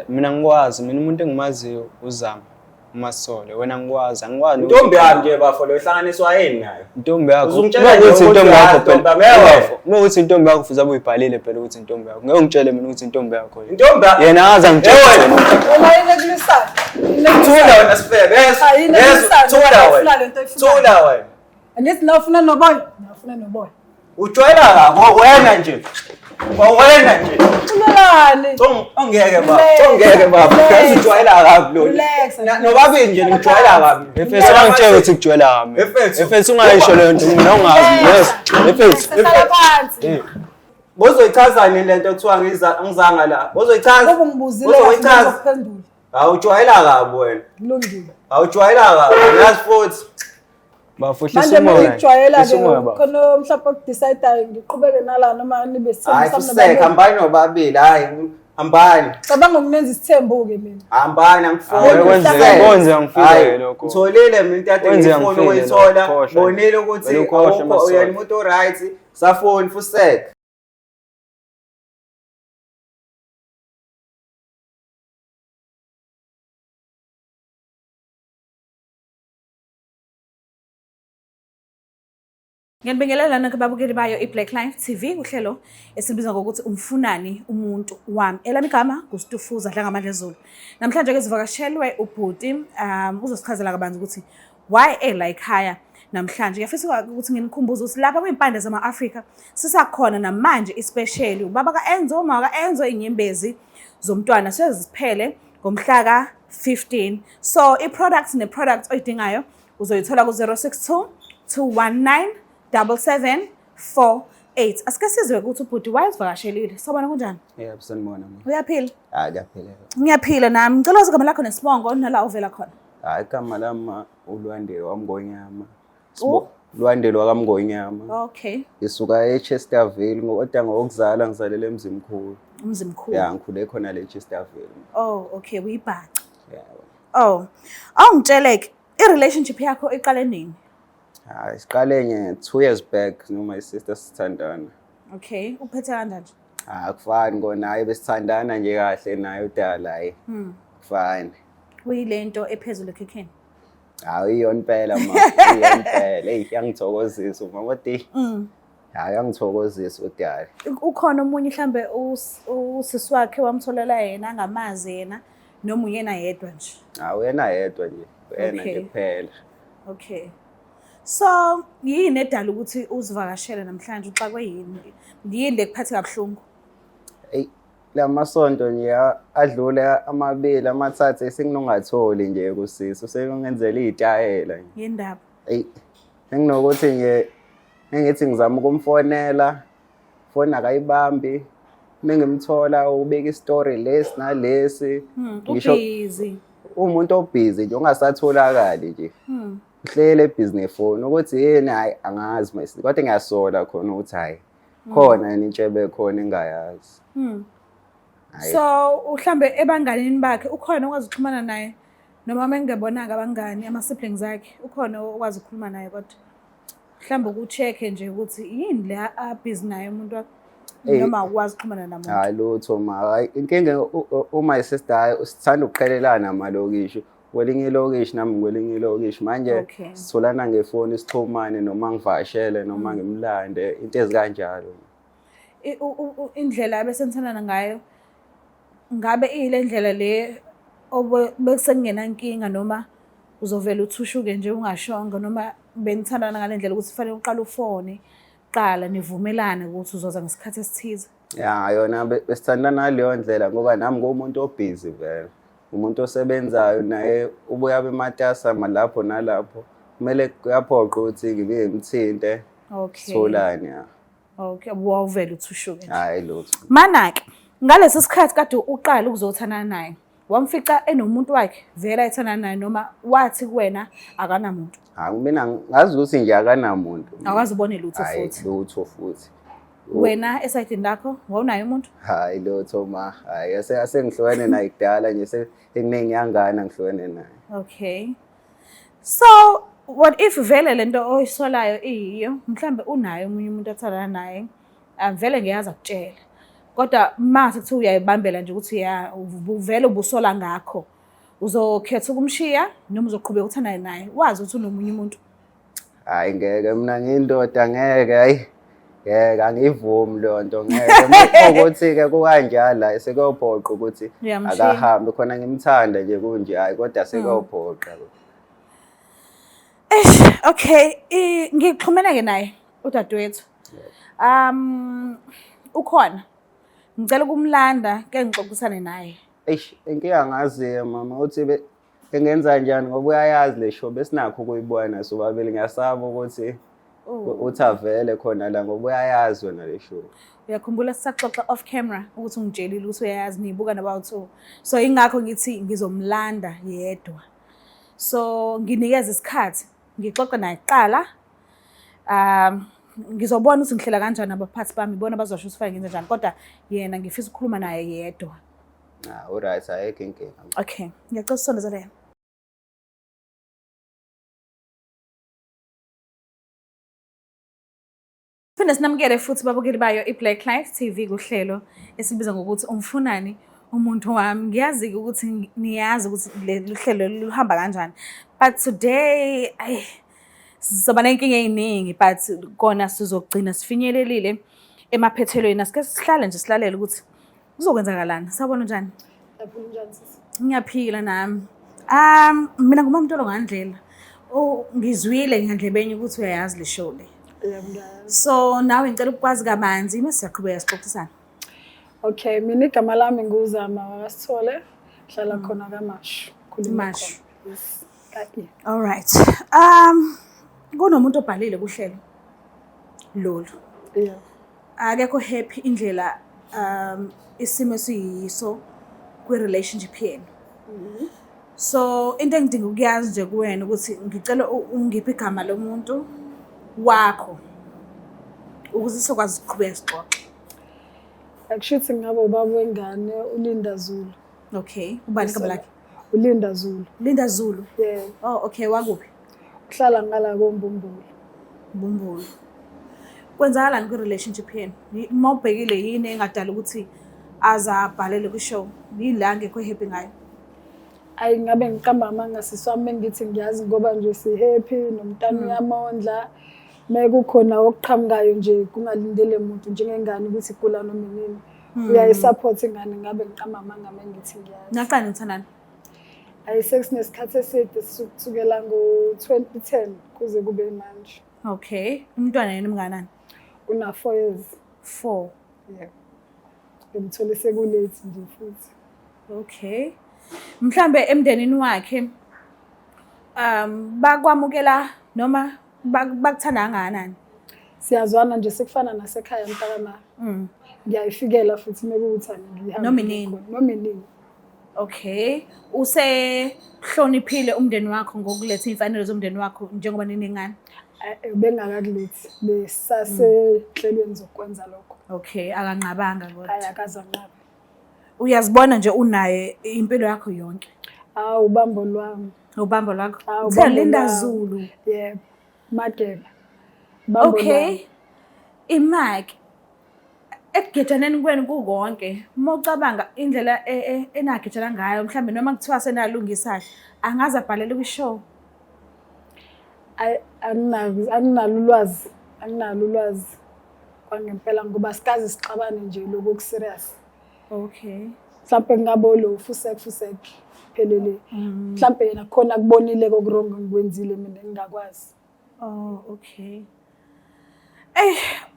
Lalela, mina ngikwazi, mina umuntu engimaziyo uZama uMasole. Wena ngikwazi, angikwazi. Intombi yami nje bafo lo ihlanganiswa yini nayo? Intombi yakho. Uzungitshela nje Uma kuwukuthi ukuthi intombi yakho uyazi phela. intombi yami, ewe. Bafo, uma kuwukuthi intombi yakho futhi abe uyibhalile phela ukuthi intombi yakho. Ngeke ungitshele mina ukuthi intombi yakho. le. Intombi yakho. Yena akaze angitshele. Ewe. wena. Wena yini ekulisayo? Yini Thula ekulisayo? wena sifebe. Yes. Cha, yini Yes. ekulisayo? Thula Ufuna wena. le nto oyifunayo. Thula wena. Angithi la ufuna noboya? La ufuna noboya. Ujwayela kabi wena nje. Wena nje. Thulelani? Ongeke baba. Relax. Ongeke baba. Relax. Yazi ujwayela kabi lo. Relax. Nobabili nje nijwayela kabi. Efethu ungangitshela ukuthi kujwayela kabi. Efethu. Efethu ungayisho leyo nto mina ungazi. Yes. Efethu. Hlala phansi. Bozoyichaza nini lento kuthiwa ngiza ngizanga la? Bozoyichaza. Ngoba ungibuzile kahle Bozoyichaza. ngizokuphendula. Awujwayela kabi wena. Kulungile. Awujwayela kabi. Yazi futhi. Bafo hlisa Manje umoya. ngikujwayela Hlisa ke umoya bafo. khona mhlawumbe okudecide ngiqhubeke nala noma nibe Hayi sithembu fusek hambani nobabili hayi hambani. Cabanga ukunenza isithembu ke mina. Hambani angifuni. Hayi, kwenzeka, kwenzeka ngifike Hayi, lokho. Ngitholile mina into ade Kwenzeka ngifuna ngifike ukuyithola. lokho, khohlwa. Bonile ukuthi Wena ukhohlwe, awukho Masole. uyena umuntu oright. Safoni fusek. Ngiyanibingelela nonke babukeli bayo i-Black Life TV uhlelo esibiza ngokuthi umfunani umuntu wami. Elami igama nguStufuza Dlangamandla Zulu. Namhlanje ke sivakashelwe ubhuti uzosichazela kabanzi ukuthi why ela ekhaya namhlanje. Ngiyafisa ukuthi nginikhumbuze ukuthi lapha kwimpande zama-Afrika sisakhona namanje ispesheli ubaba ka-Enzo, umama ka-Enzo, inyembezi zomntwana seziphele ngomhla ka-15. So i-product ne-product oyidingayo uzoyithola ku-062 219 7748. Asike sizwe ukuthi ubhuti wayezivakashelile. Sawubona kunjani? Yebo sanibona. Uyaphila? Hayi kuyaphila. Ngiyaphila nami. Ngicela wazi igama lakho nesibongo nala uvela khona. Hayi igama lami uLwandile waMngonyama. Lwandile wakaMngonyama. Okay. Ngisuka eChesterville kodwa ngokuzala ngizalele eMzimkhulu. Umzimkhulu. Ya ngikhule khona le Chesterville. Oh, okay, uyibhaca. Yebo. Oh. Awungitsheleke, i-relationship yakho iqale nini? Hayi siqale nge 2 years back no my sister sithandana. Okay, uphethe kanjani nje? Ah akufani kona hayi besithandana nje kahle naye udala hayi. Kufani. Uyilento ephezulu ekhekheni. Hayi iyona impela ma, iyona impela. Eyi yangithokozisa uma kodwa eyi. Hayi yangithokozisa udala. Ukhona omunye mhlambe usisi wakhe wamtholela yena angamazi yena noma uyena yedwa nje. Hayi uyena yedwa nje, uyena Okay. nje kuphela. Okay. So, yini edala ukuthi uzivakashele namhlanje uxakwe yini? Yini lekuphathe kabuhlungu? Eyi lamasonto nje adlule amabili amathathu esenginongatholi nje kusisi usengenzela iy'tayela nje. Yindaba. Eyi senginokuthi nje engithi ngizama ukumfonela foni akayibambi mengimthola ubeka isitori lesi nalesi ngisho Ubhizi. umuntu obhizi nje ongasatholakali nje uhlele ebhizi nefoni ukuthi yini hayi angazi my kodwa ngiyasola khona ukuthi hayi khona yini intshebe khona engayazi. Hhayi. So, uhlambe ebanganini bakhe ukhona okwazi ukuxhumana naye noma mengingebonanga abangani ama siblings akhe ukhona okwazi ukukhuluma naye kodwa mhlawumbe ukucheck-e nje ukuthi yini le abhizi naye umuntu wakho Eyi. noma awukwazi ukuxhumana namuntu. Hayi lutho ma, hayi inkinga uma sister hayi sithanda ukuqhelelana amalokishi. Kwelinye ilokishi nami kwelinye ilokishi manje Okay. sitholana ngefoni sixhumane noma ngivakashele noma ngimlande into ezikanjalo. Indlela abesenithandana ngayo ngabe iyile ndlela le besekungenankinga noma uzovela uthushuke nje ungashongo noma benithandana ngale ndlela ukuthi kufanele uqale ufone kuqala nivumelane ukuthi uzoza ngesikhathi esithize? Ya yona besithandana ngaleyo ndlela ngoba nami ngumuntu obhizi vele. Umuntu osebenzayo naye ubuya bematasa malapho nalapho. Kumele kuyaphoqa ukuthi ngibe ngimthinte. Okay. Sitholane ya. Okay, wawuvele uthushuke nje. Hayi lutho. Mana-ke ngalesi sikhathi kade uqala ukuzothandana naye, wamfica enomuntu wakhe vele ayethandana naye noma wathi kuwena akanamuntu? Hayi mina ngazi ukuthi nje akanamuntu. Awukaze ubone lutho Hhayi, futhi. lutho futhi. Wena esayidini lakho wawunaye umuntu? Hayi lutho ma. Hayi asengihlukene naye kudala nje sekunenyangana ngihlukene naye. Okay. So what if vele lento oyisolayo iyiyo, mhlambe unaye omunye umuntu athandana naye, vele ngiyazi akutshela. Kodwa mase kuthiwa uyayibambela nje ukuthi ya uvele ubusola ngakho. Uzokhetha ukumshiya noma uzoqhubeka uthandane naye wazi ukuthi unomunye umuntu. Hayi ngeke mina ngiyindoda ngeke hayi. Ngeke angivumi leyo nto ngeke. Ukuthi-ke kukanjalo hayi sekuyophoqa ukuthi Uyamshiya. akahambe khona ngimthanda nje kunje hayi kodwa sekuyophoqa. Eish, okay, ngixhumene ke naye udadewethu. Ukhona. Ngicela ukumlanda ke ngixoxisane naye. Eish, inkinga ngazi mama uthi engenza njani ngoba uyayazi le show besinakho ukuyibona sobabili ngiyasaba ukuthi uthi avele khona la ngoba uyayazi wena le show. Uyakhumbula sisaxoxa off camera ukuthi ungitshelile ukuthi uyayazi niyibuka nabawu-two. So ingakho ngithi ngizomlanda yedwa. So nginikeza isikhathi ngixoxe naye kuqala. Ngizobona ukuthi ngihlela kanjani abaphathi bami, ibona bazosho ukuthi fanele ngenze njani, kodwa yena ngifisa ukukhuluma naye yedwa. Ah, alright, ayikho inkinga. Okay, ngiyacela usondezele yena. Phinde sinamukele futhi babukeli bayo i-Black Life TV kuhlelo esibiza ngokuthi umfunani umuntu wami. Ngiyazi-ke ukuthi niyazi ukuthi lolu hlelo luhamba kanjani. But today, ay, sizoba ney'nkinga ey'ningi but kona sizogcina sifinyelelile emaphethelweni. Asike sihlale nje silalele ukuthi kuzokwenzakalani. Sawubona njani? Ngiyaphila njani sisi? Ngiyaphila nami. Mina nguMamtolo ngandlela. Oh, ngizwile ngandlebenye ukuthi uyayazi le show le. Yebo, ngiyayazi. So nawe ngicela ukwazi kabanzi mase siyaqhubeka sixoxisana. Okay, mina igama lami nguZama wakaSithole, ngihlala khona kaMashu. Khuluma Mashu. khona. Yes. Ka-E. All right. Kunomuntu obhalile kuhlelo lolu. Yeah. Akekho happy indlela isimo esiyiso kwi-relationship yenu. So into engidinga ukuyazi nje kuwena ukuthi ngicela ungiphe igama lomuntu wakho ukuze sizokwazi ukuqhubeka sixoxe. Akushuthi ngabe ubaba wengane uLinda Zulu. Okay, ubani igama lakhe? uLinda Zulu. Linda Zulu. Yeah. Oh, okay, wakuphi? Uhlala ngala koMbumbulu. Mbumbulu. Kwenzakalani kwi-relationship yenu? Uma ubhekile yini engadala ukuthi aze abhalele kwi-show? Yini la angekho happy ngayo? Ayi ngabe ngiqamba amanga sisi wami mengithi ngiyazi ngoba nje si-happy nomntana uyamondla. Mekukhona okuqhamukayo nje kungalindele muntu njengengane ukuthi igula noma inini. Uyayisupport ingane ngabe ngiqamba amanga mengithi ngiyazi. Naqala nithandana? Ayi sekunesikhathi eside kusukela ngo-2010 kuze kube manje. Okay. Umntwana yena umnganani? Una 4 years. 4. Yeah. Ngimthole sekulate nje futhi. Okay. Mhlambe emndenini wakhe bakwamukela noma bakuthanda kangakanani? Siyazwana nje sekufana nasekhaya mntakama. Ngiyayifikela futhi mekuwuthi angihambe. Noma inini? Noma inini. Okay. Usehloniphile umndeni wakho ngokuletha iy'mfanelo zomndeni wakho njengoba ninengane? Bengakakulethi, besasehlelweni zokwenza lokho. Okay, akanqabanga kodwa. Hayi akazanqaba. Uyazibona nje unaye impilo yakho yonke. Awu ubambo lwami. Ubambo lwakho. Awu, Uthe ubambo Linda lwami. Zulu. Yebo. Mageba. Ubambo Okay. lwami. Imaki ekugejaneni kwenu kukonke, uma ucabanga indlela enagejana ngayo mhlambe noma kuthiwa senalungisa angaze abhalele kwi-show. Ayi anginalo ulwazi, anginalo ulwazi kwangempela ngoba sikaze sixabane nje lokho oku-serious. Okay. Mhlampe kungabe lo fusek fusek phelele. Mhlampe yena khona kubonile kokurong ngikwenzile mina ngingakwazi. Oh, okay.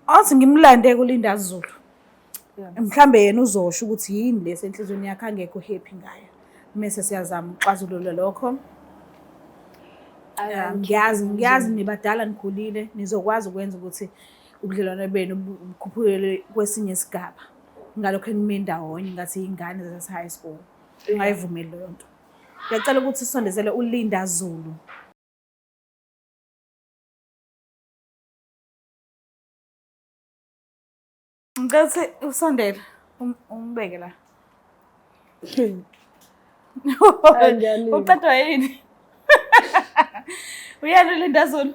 Athi ngimlande kuLinda Zulu. Mhlambe yena uzosho ukuthi yini lesi enhlizweni yakhe angekho happy ngayo. Mese siyazama ukuxazulula lokho. Ngiyazi nibadala nikhulile, nizokwazi ukwenza ukuthi ubudlelwano benu bukhuphukele kwesinye isigaba. Ngalokho enime ndawonye ngathi iy'ngane zase-high school. Ungayivumeli leyo nto. Ngiyacela ukuthi usondezele uLinda Zulu. Ngicela ukuthi usondele, umbeke la. Uqedwa yini? Uyena uLinda Zulu?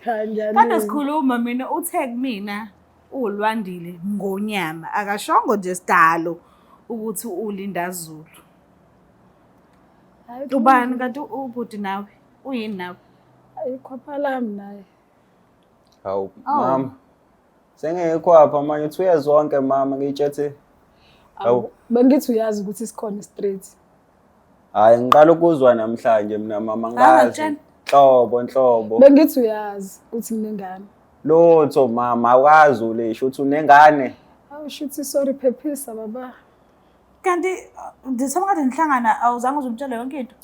Kanjani? Kade sikhuluma mina uthe kumina uLwandile Ngonyama. Akashongo nje sidalo ukuthi uLinda Zulu. Hayi, Ubani kanti ubhuti nawe? Uyini nawe? Ikhwapha lami naye. Hawu Oh. mama. Sengiyikhwapha manje uthuye zonke mama ngiyitshethe. Hawu. Bengithi uyazi ukuthi sikhona straight. Hayi ngiqala ukuzwa namhlanje mina mama ngazi. ngitshela. Nhlobo nhlobo. Bengithi uyazi ukuthi nginengane. Lutho mama awazi ulisho uthi unengane. Awu shuthi sorry phephisa baba. Kanti ndithoma kade nihlangana awuzange uzumtshele yonke into.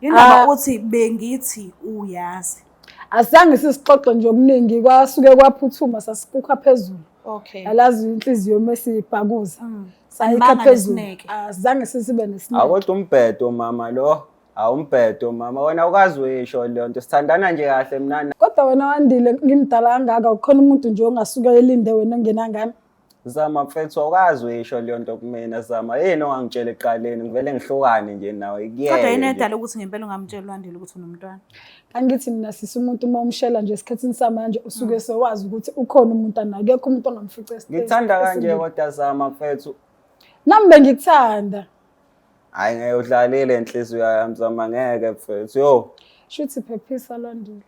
Yindaba Ah. uthi bengithi uyazi. Asizange sisixoxe nje okuningi kwasuke kwaphuthuma sasikukha phezulu. Okay. Alazi inhliziyo mesibhakuza. Sayikha Anibanga phezulu. nesineke. Asizange sisibe nesineke. Akodwa umbhedo mama lo. Awumbhedo mama wena awukazi uyisho leyo nto sithandana nje kahle mina Kodwa wena Wandile ngimdala kangaka ukhona umuntu nje ongasuke elinde wena ongenangane. Zama mfethu awukazi uyisho leyo nto kumina Zama yini ongangitshela ekuqaleni ngivele ngihlukane nje nawe Kodwa yini kuyeke nje. edala ukuthi ngempela ungamtsheli uLwandile ukuthi unomntwana? Angithi mina sisi umuntu uma umshela nje esikhathini samanje usuke sewazi ukuthi ukhona umuntu anakekho umuntu ongamfica esitezi. Ngikuthanda kanje kodwa Zama mfethu. Nami bengikuthanda. Hayi ngeke udlalile inhliziyo yami Zama ngeke mfethu. Yo, Shuthi phephisa Lwandile.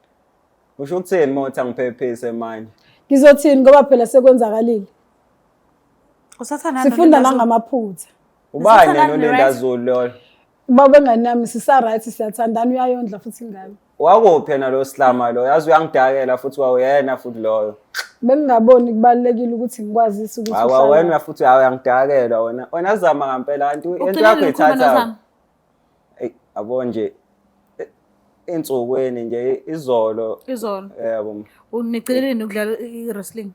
usho ukuthini uma uthi angiphephise manje? Ngizothini ngoba phela sekwenzakalile. Usathandana Sifunda noLinda Zulu? nangamaphutha. Ubani Nisathandana yena uLinda right? Zulu loyo? Baba engane yami sisa right siyathandana uyayondla futhi ingane. Wakuphi yena lo slama lo? Yazi uyangidakela futhi wawuyena futhi loyo. Bengingaboni kubalekile ukuthi ngikwazise ukuthi Hayi uhlala- wena futhi uyangidakela wena. Wena Zama ngempela kanti into Ugcinile yakho ukukhuluma ithatha. noZama? Ey, yabo nje ensukwini nje izolo Izolo. yebo Unigcineleni ukudlala i-wrestling?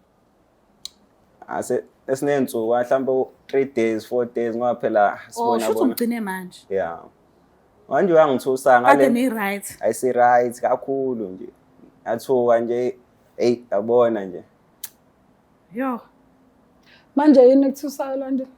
ase esinensuku mhlawumbe 3 days 4 days ngoba phela Oh, sibona shuthi bona umgcine manje. yeah manje uyangithusa Kade ngale ni-right. ayisi right kakhulu nje athuka nje hey yabona nje Yo. Manje yini ekuthusayo Lwandile?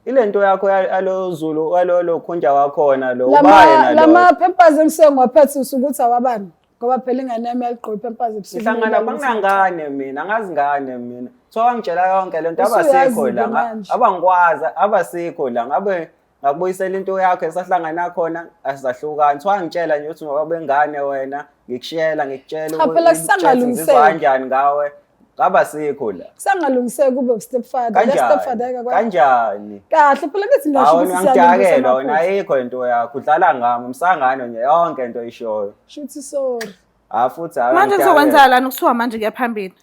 ilento yakho yalo Zulu walolo khunja wakhona lo Lama uba yena lo lama papers engisuke ngiwaphethe usuke uthi awabani ngoba phela ingane yami yaligqoka ipampers ebusuku. ngihlangana banginangane mina angazi ngane mina so wangitshela yonke lento Usuyazi-ke abasekho la manje. abangikwazi abasekho la ngabe ngakubuyisela into yakho esahlangana khona asizahlukani so wangitshela nje ukuthi ngoba bengane wena ngikushiyela ngikutshela Cha, phela ukuthi kusangalungiseki. ngizizwa kanjani ngawe ngabasekho la Kusangalungiseki kube stepfather. Le stepfather kanjani ayikakwazi. kanjani Kahle phela ngithi ngisho Hawu ukuthi siyalungisa uyangidakela wena amaphutha. ayikho into yakho udlala ngami umsangano nje yonke into oyishoyo Shuthi sorry. ha futhi hayi Manje uyangidakela. kuzokwenzalani kuthiwa manje kuya phambili.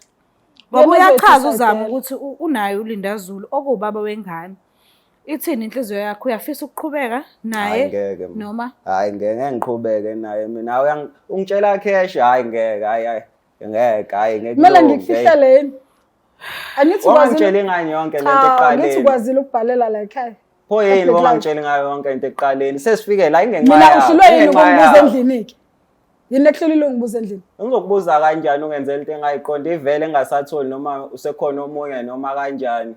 Ngoba Yena uyachaza uzothi uzama sadela. ukuthi unaye uLinda Zulu okuwubaba wengane. Ithini inhliziyo yakho uyafisa ukuqhubeka Hayi naye ngeke mina. noma Hayi ngeke ngeke ngiqhubeke naye mina. Hayi ungitshela cash hayi ngeke hayi hayi ngeke hayi ngeke. Kumele kulunge. ngikufihlele yini? Angithi ukwazile. Wangitshela ingane yonke lento Cha, ngithi ekuqaleni. ukwazile ukubhalela la ekhaya. Pho yini Public life. wangitshela ngayo yonke into ekuqaleni? Sesifike la ingenxa Mina yakho. uhlulwe yini ingenxa ukungibuza yakho. endlini-ke? Yini ekuhlulile ungibuza endlini? Ngizokubuza kanjani ungenzela into engayiqondi ivele engasatholi noma usekhona omunye noma kanjani.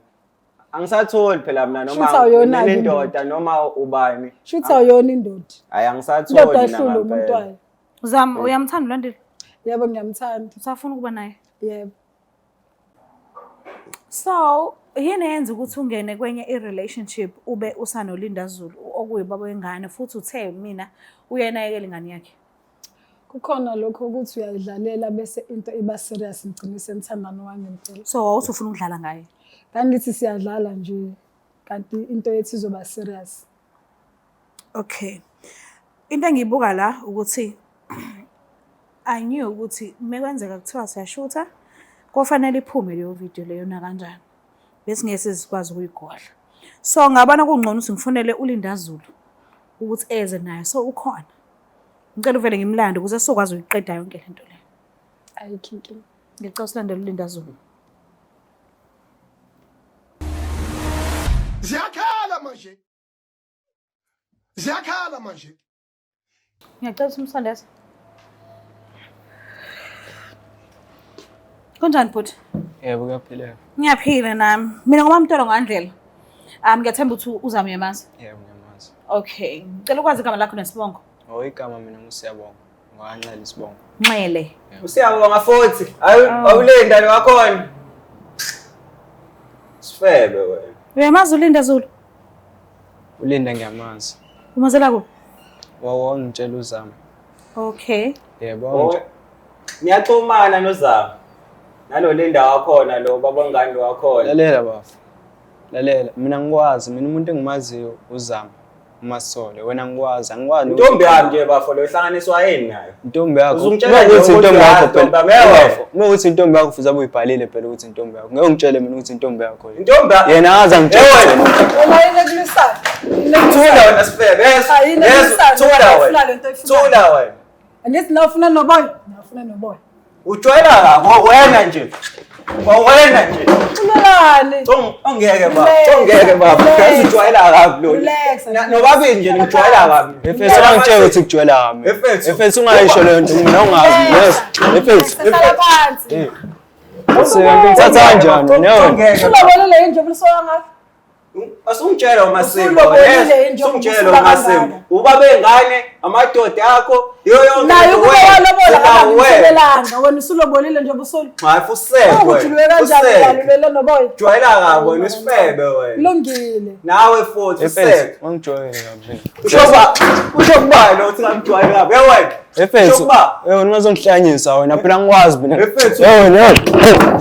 Angisatholi phela mina noma Shuthi awuyona-ke nendoda noma ubani. Shuthi awuyona indoda. Hayi Indoda angisatholi mina ayihlule umuntu ngempela. wayo. Zama uyamthanda uLwandile? Yebo ngiyamthanda. Usafuna ukuba naye? Yebo. So, yini eyenza ukuthi ungene kwenye i-relationship ube usanoLinda Zulu okuyibaba wengane futhi uthe mina uyenakekela ingane yakhe? Kukhona lokho ukuthi uyayidlalela bese into iba serious ngigcine senithandana wangempela. So wawuthi ufuna ukudlala ngaye. Ngangithi siyadlala nje kanti into yethu izoba serious. Okay. Into engiyibuka la ukuthi I knew ukuthi mekwenzeka kuthiwa siyashutha kofanele iphume leyo video leyo nakanjani. Bese ngeke sizikwazi ukuyigodla. So ngabona kungcono ukuthi ngifonele uLinda Zulu ukuthi eze naye. So ukhona. Ngicela uvele ngimlande ukuze sizokwazi ukuyiqeda yonke lento le. Ayikho inkinga. Ngicela usilandele uLinda Zulu. Ziyakhala manje. Ziyakhala manje. Ngiyacela ukuthi umsondeze. Kunjani bhuti? Yebo kuyaphileka. Ngiyaphila nami. Mina ngomamtolo ngandlela. Ngiyathemba ukuthi uzame uyamazi. Yebo ngiyamazi. Okay. Ngicela ukwazi igama lakho nesibongo. Oh igama mina nguSiyabonga. Ngwanxele isibongo. Nxele. Usiyabonga futhi. Awu awulinda lo wakhona. Sifebe wena. Uyamazi uLinda Zulu? ULinda ngiyamazi. Umazela kuphi? Wawangitshela uZama. Okay. Yebo. Oh, wangitshela. Niyaxhumana noZama. Nalo Linda wakhona lo babangani wakhona. Lalela bafo. Lalela, mina ngikwazi, mina umuntu engimaziyo uZama uMasole. Wena ngikwazi, angikwazi. Intombi yami nje bafo lo ihlanganiswa yini nayo? Intombi yakho. Uzungitshela Uma nje ukuthi ukuthi intombi yakho hayi, phela. ntombi yami, ewe. Bafo, uma ukuthi intombi yakho futhi abe uyibhalile phela ukuthi intombi yakho. Ngeke ungitshele mina ukuthi intombi yakho le. Intombi yakho. Yena akaze angitshele. Ewe. Wena yini ekulisayo? Yini Thula ekulisayo? wena sifebe. Yes. Cha, yini Yes, ekulisayo? thula Ufuna wena. lento oyifunayo. Thula wena. Angithi nawe ufuna noboya? Nawe ufuna noboya. Ujwayela kabi wena nje. Kwawena nje. Ulelani? Ongeke baba. Relax. Ongeke baba. Relax. Yazi ujwayela kabi lo. Relax. Nobabili nje nijwayela kabi. Efethu ungangitshela ukuthi kujwayela kabi. Efethu. Efethu ungayisho leyo nto mina ungazi. Yes. Efethu. Hlala phansi. Ngithatha kanjani wena? Yona. Ongeke. Ulobolile yini njengoba usoka ngakho? Asungitshela uMasimba. Usulobolile yini njengoba Usungitshela usuka uMasimba. kangaka? Uba bengane amadoda akho iyo yonke Naye into ukuba wena. walobola Sila wena. akangithelelanga. Wena usulobolile njengoba usolo. Hayi fuseke. Ujuluke kanjani ubalulele noboya? Jwayela kabi wena isifebe wena. Kulungile. Nawe futhi Efethu useke. ungijwayele kabi. Usho kuba usho kuba lo uthi ngamjwayela kabi. Hey wena. Usho Efethu, kuba eh wena ungazongihlanyisa wena phela ngikwazi mina. Efethu. Eh wena.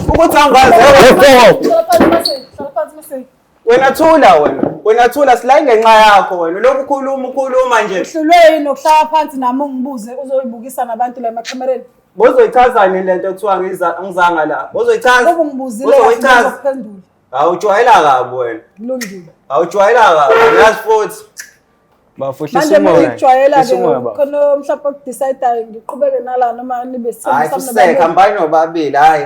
Ukuthi angazi hey wena. Efethu. Hlala phansi Maseki, hlala phansi Maseki. Wena thula wena. Wena thula sila ngenxa yakho wena. Lokhu ukhuluma ukhuluma nje. Uhlulwe yini ukuhlala phansi nami ungibuze uzoyibukisa nabantu la emakhamereni? Bozoyichazani lento ekuthiwa ngizanga la? Bozoyichaza. Ngoba ungibuzile kahle Bozoyichaza. ngizokuphendula. Awujwayela kabi wena. Kulungile. Awujwayela kabi. Yazi futhi. Bafo hlisa Manje umoya. ngikujwayela Hlisa ke umoya bafo. khona mhlawumbe okudecidayo ngiqhubeke nala noma nibe Hayi sithembu sami fuseke nobabili. hambani nobabili. Hayi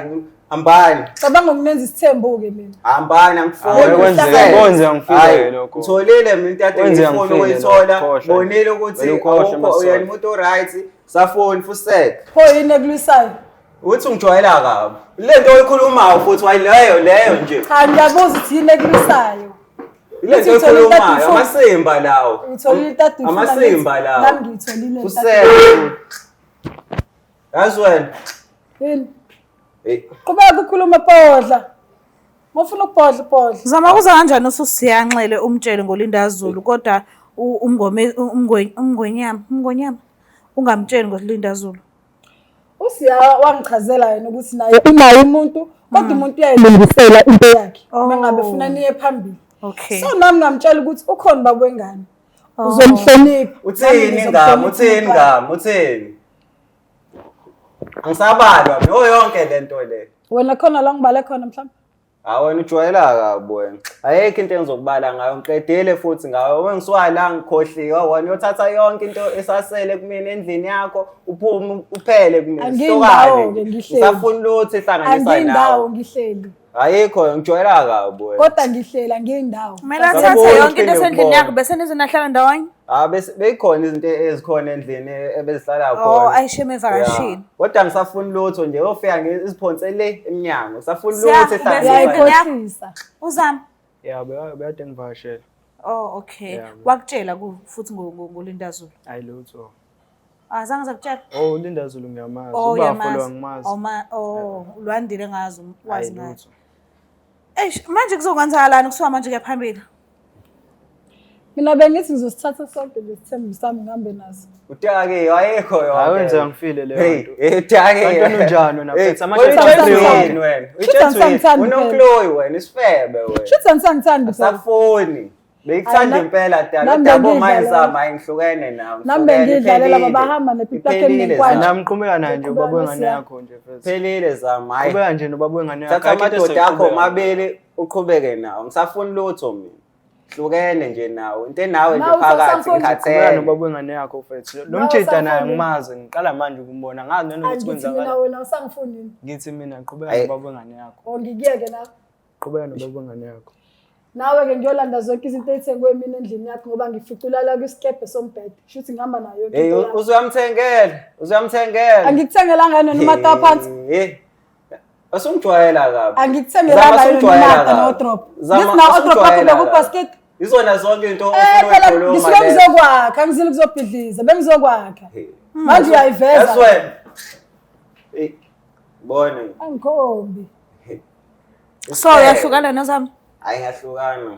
hambani. Cabanga ukunenza isithembu-ke mina. Hambani angifuni. Hayi, kwenzeka, Fuseke. kwenzeka ngifike Hayi, lokho. Ngitholile mina into ade Kwenzeka ngifuna ngifike ukuyithola. lokho, khohlwa. Bonile ukuthi Wena ukhohlwe, awukho Masole. uyena umuntu oright. Safoni fuseke. Pho yini ekulisayo? Uthi ungijwayela kabi. Le nto oyikhulumayo futhi wayileyo leyo nje. Cha ngiyabuza ukuthi yini ekulisayo. Le nto Uthi uthola oyikhulumayo itati ifuna. amasimba lawo. Uyitholile itati ifuna Amasimba ngithi- lawo. Nami ngiyitholile itati. Fuseke. Yazi wena. Yini? Hey. Qhubeka ukhulume bhodla. Ngofuna ukubhodla bhodla. Zama kuza kanjani ususiyanxele umtshele ngoLinda Zulu kodwa umngwenyama umngwenyama ungamtsheli ngoLinda Zulu. Usiya wangichazela yena ukuthi naye unaye umuntu kodwa umuntu uyayilungisela into yakhe. Oh. Uma ngabe funa niye phambili. Okay. So nami ngamtshela ukuthi ukhona baba wengane. Uzomhlonipha. Uthini ngami? Uthini ngami? Uthini? Angisabalwa mina oh, yonke lento le. Wena khona la ngibale khona mhlawumbe. Hayi wena ujwayela kabi wena. Ayikho into engizokubala ngayo ngiqedile futhi ngayo. Uma ngisuka la ngikhohliwe wena uyothatha yonke into esasele kumina endlini yakho uphume uphele kumina. Angiyindawo-ke, ngihleli. Ngisafuna lutho ihlanganisa Angiyindawo nawe. ngihleli. Ayikho ngijwayela kabi wena. Kodwa ngihleli angiyindawo. Kumele athathe Ngiyabona yonke into uphinde esendlini ukubona. yakho bese nize nahlala ndawonye. Ah bese beyikhona izinto ezikhona endlini ebezihlala Oh, khona. ayisheme evakashini. Yeah. Kodwa ngisafuna lutho nje ofika ngiziphonse le emnyango. Ngisafuna Siya, lutho bese- ehlanganisa. Uyayikhohlisa. Uzama. Yeah, bekade ngivakashela. Oh, okay. Yeah. Wakutshela ku futhi ngoLinda Zulu. Hayi lutho. Azange zakutshela. Oh, uLinda Zulu ngiyamazi. Oh, Ubafo uyamazi. lo angimazi. Oh, ma oh, uLwandile ngazi wazi Hayi ngaye. lutho. Eish, manje kuzokwenzakalani kusuka manje kuya phambili? Mina bengithi ngizosithatha sonke lesithembu sami ngihambe naso. Utake ayikho yonke. Hayi wenza ngifile leyo Hey, nto. hey utake. Kanti wena unjani wena, Hey, mfethu? Ama-shirts wena awu-three utshethweni wonke. wena. Shuthi angisangithandi Utshethweni. phela. Unochloe wena isifebe wena. Shuthi angisangithandi phela. Asakufuni. Bekuthanda Hayi, impela dala. nami Dabo bengidla manje leyo. zama ngihlukene nawe. Nami ngihlukene, bengidlalela iphelile. babahamba nepipi lakhe Iphelile nenkwaji. zama. Nami qhubeka naye nje ubaba Qhubeka wengane nosiya. yakho nje mfethu. Phelile zama hayi. Qhubeka nje nobaba wengane yakho. Thatha Ayikho into amadoda akho esoyiqhubeka. omabili uqhubeke nawo. Ngisafuni lutho mina. Hlukene nje nawe. Into enawe nje Nawe phakathi usasafuni. Qhubeka ngikhathele. nobaba wengane yakho mfethu. Lo Nawe mjida naye usafuni. ngimazi ngiqala manje ukumbona. Ngazi nanokuthi Angithi mina kwenzakala. wena usangifuni yini? Ngithi mina qhubeka Ayi. nobaba wengane yakho. Or ngikuyeke na? Qhubeka nobaba wengane yakho. Nawe-ke ngiyolanda zonke izinto ey'thengwe mina endlini yakho ngoba ngificulala kwisikebhe sombhede. Shuthi ngihamba nayo yonke Hey into yakho. uzuyamthengela. Uzuyamthengela. Angikuthengelanga yona umata phansi. Eh. Asungijwayela kabi. Angikuthengelanga Zama, yona asungijwayela umata kabi. no-drop. Zama, Ngithi nawo odrop akho asungijwayela bekubasket. kabi. Izona zonke into Eh ofuna phela uyikhuluma ngisuke lezo. ngizokwakha, angizile ukuzobhidliza, bengizokwakha. Manje uyayiveza. Yazi wena. Eh. Bona. Angikhombi. So uyahlukana nozama. Hayi ngahlukana.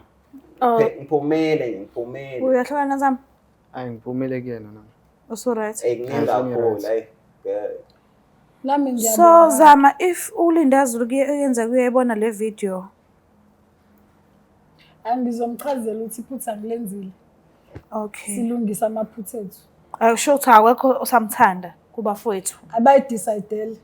Oh. Ngiphumele nje ngiphumele. Uyahlukana Zama? Hayi ngiphumele kuyena nami. Usu right. Ey kuningi kakhulu hayi. Nami So ngiyabonga. Zama if uLinda Zulu kuyenzeka uyayibona le video. Angizomchazela ukuthi iphutha ngilenzile. Okay. Silungise amaphutha ethu. Akusho ukuthi awekho osamthanda kubafowethu. Abayidecidele.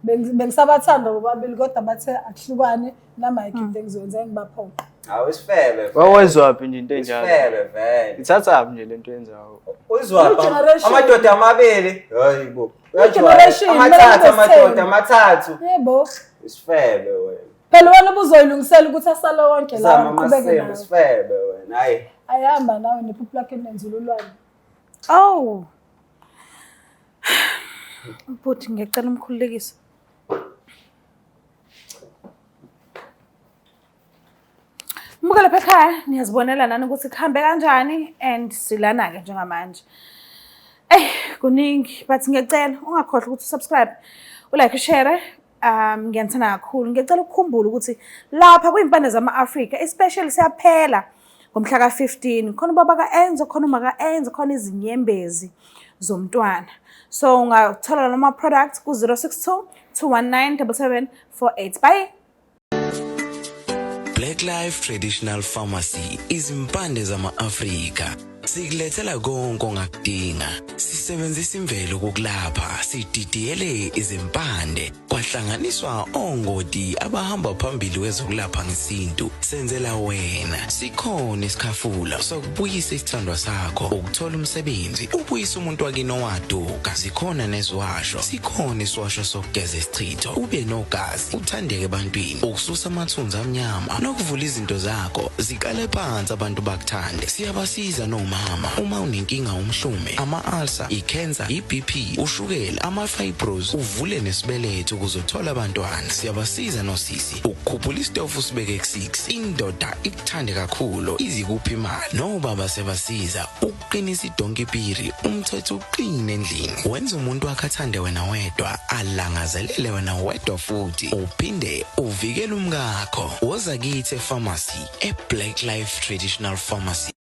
Bengisabathanda bobabili kodwa bathe akuhlukane nami ayikho into engizoyenza engibaphoqa. Hawu isifebe. Wawezwaphi nje into enjalo? Isifebe vele. Ithathaphi nje lento yenzayo? Uzwaphi I-generation. amadoda amabili. Hayi bo. I-generation, Amathathu kumele amadoda kube amathathu. Yebo. Isifebe wena. Phela wena ubuzoyilungisela ukuthi asale wonke la Zama uqhubeke amasimba nawe. isifebe wena. Hayi. Ayihamba nawe nephupho lakhe nenzululwane. Oh. Bhuti ngiyacela umkhululekise. Muke lapha ekhaya niyazibonela nani ukuthi kuhambe kanjani and silana-ke njengamanje. Eyi kuningi but ngiyacela ungakhohlwa ukuthi usubscribe, ulike, ushare. Ngiyanithanda kakhulu. Ngiyacela ukukhumbula ukuthi lapha kwimpande zama-Afrika especially siyaphela ngomhla ka-15. Khona ubaba ka-Enzo, khona uma ka-Enzo, khona izinyembezi zomntwana. So ungathola noma products ku-062 219 7748. Bye. Black Life Traditional Pharmacy izimpande zama-Afrika sikulethela konke ongakudinga. Sisebenzisa imvelo ukukulapha, sididiyele izimpande kwahlanganiswa ongoti abahamba phambili kwezokulapha ngesintu. Senzela wena sikhona isikhafula sokubuyisa isithandwa sakho, ukuthola umsebenzi, ubuyise umuntu wakini owaduka. Zikhona neziwasho, sikhona isiwasho sokugeza isichitho, ube nogazi, uthandeke ebantwini, ukususa amathunzi amnyama nokuvula izinto zakho ziqale phansi abantu bakuthande. Siyabasiza nomama uma unenkinga umhlume, ama-ulcer, i-cancer, i-BP, ushukela, ama-fibros, uvule nesibeletho ukuze uthole abantwana. Siyabasiza nosisi ukukhuphula isitofu usibeke ku-6, indoda ikuthande kakhulu izikuphi imali. Nobaba siyabasiza ukuqinisa idonkipiri, umthetho uqine endlini, wenza umuntu wakhe athande wena wedwa, alangazelele wena wedwa, futhi uphinde uvikele umkakho. Woza kithi efamasi e-Black Life Traditional Pharmacy.